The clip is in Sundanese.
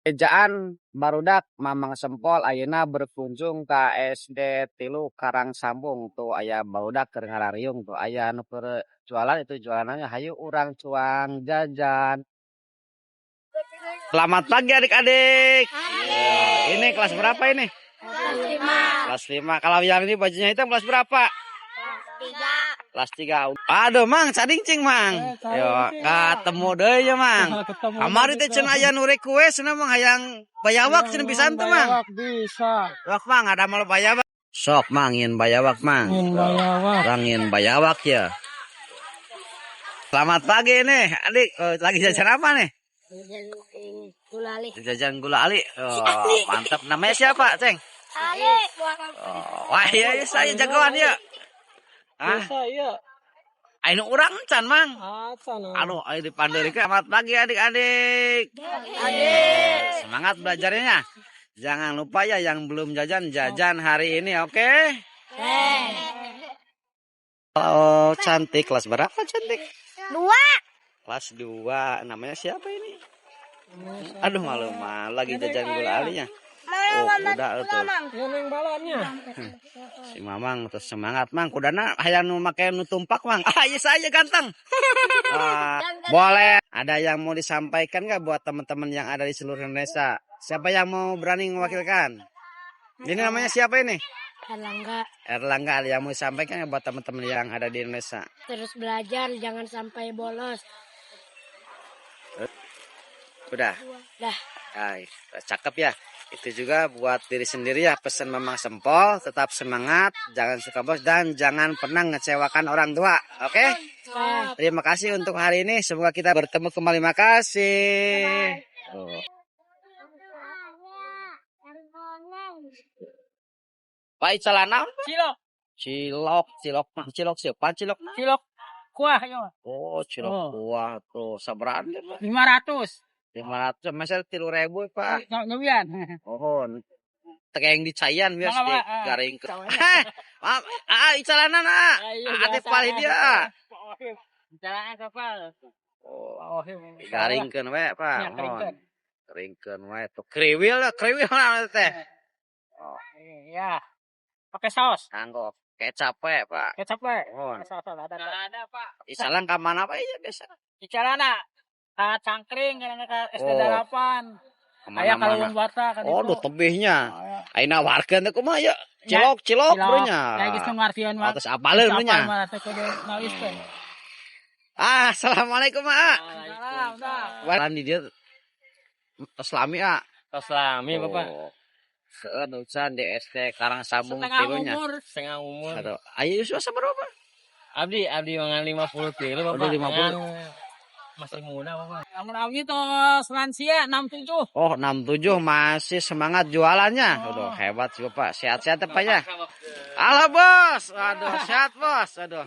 Ejaan barudak, Mamang Sempol ayeuna berkunjung ka SD 3 Karangsambung. Tuh, aya barudak keur ngarariung, tuh aya nu keur jualan, itu jualannya. Hayu urang cuang jajan. Selamat pagi, adik-adik. Ini kelas berapa ini? Kelas 5. Kelas 5. Kalau yang ini bajunya hitam kelas berapa? Kelas 3. Kelas 3. Aduh, Mang, cing, Mang. Yo, ketemu deui ya, Mang. Kamari teh cenah aya nu request cenah, Mang, hayang bayawak cenah, bisa tuh, Mang? Bisa. Sok, Mang, ada mau bayawak. Sok, Mang, ingin bayawak, Mang. Ingin bayawak. Orang ingin bayawak ya. Selamat pagi nih, adik. Oh, lagi jajan apa nih? Jajan gulali. Jajan gula ali. Oh, mantap. Namanya siapa, Ceng? Ali. Oh, wah, iya, saya jagoan ya. Ah, Bisa, iya. Ayo urang can, Mang. Acan. Aduh, ayo dipandeurikeun. Selamat pagi, adik-adik. Adik. Semangat belajarnya. Jangan lupa ya, yang belum jajan, jajan hari ini, oke? Eh. Oh, cantik. Kelas berapa, cantik? 2. Kelas 2. Namanya siapa ini? Aduh, malu-malu lagi jajan gula alinya. Oh, kuda tuh. Ya, neng balonnya. Si Mamang terus semangat, Mang. Kudana hayang nu make nu tumpak, Mang. Ah, iya, saya ganteng. Ah, boleh. Ada yang mau disampaikan nggak buat teman-teman yang ada di seluruh Indonesia? Siapa yang mau berani mewakilkan? Ini namanya siapa ini? Erlangga. Erlangga, ada yang mau disampaikan nggak buat teman-teman yang ada di Indonesia? Terus belajar, jangan sampai bolos. Udah. Dah. Ay, cakep ya. Itu juga buat diri sendiri ya, pesan Mamang Sempol, tetap semangat, jangan suka bolos dan jangan pernah ngecewakan orang tua. Oke? Terima kasih untuk hari ini. Semoga kita bertemu kembali. Makasih. Oh. Pak, icalan naon? Cilok. Cilok, cilok mah cilok siapa cilok? Cilok kuah ya. Oh, cilok Oh. kuah tuh. Sabaraha, Pak? 500. 500, masa 3.000, Pak. Nyobian. Oh, tekeng dicaian biasa Mangga, di Pak. Ah, garing ke. Icalan. Maaf, ah, icalanan ah. Iya, Ate palih dia. Ah. Icalanan kapal. Oh, Oh, garingkeun we, Pak. Ya, keringkeun. Keringkeun we tuh. Kriwil lah, kriwil lah teh. Oh, Iya. Pakai saus. Nganggo kecap we, Pak. Kecap we. Oh, Saus ada. Ada, Pak. Icalan ka mana, Pak? Iya biasa. Icalana ka Cangkring, kadang ka SD Oh. 8. Aya Kemana-mana. kalau bata kan Oh, itu. duh, tebihnya. Aya. Ayeuna warkeun teh kumaha ya? Cilok, cilok Cilok. bro nya. Kayak gitu ngartian mah. Atas apaleun bro nya. Apal mah teh kudu nawis teh. Ah, assalamualaikum, ah. Salam, dah. Wah, di dia tos lami, ah. Tos lami, Bapak. Oh. Seueur ucan di SD Karangsambung Setengah tilunya. umur. Setengah umur. Aduh, ayo yuswa sabaraha? Abdi, abdi mangan 53, Bapak. Aduh, 50. Ngan masih muda, Bapak. Amun abdi tos lansia 67. Oh, 67 masih semangat jualannya. Aduh, hebat juga, Pak. Sehat-sehat ya, Pak ya. Halo, Bos. Aduh, sehat, Bos. Aduh.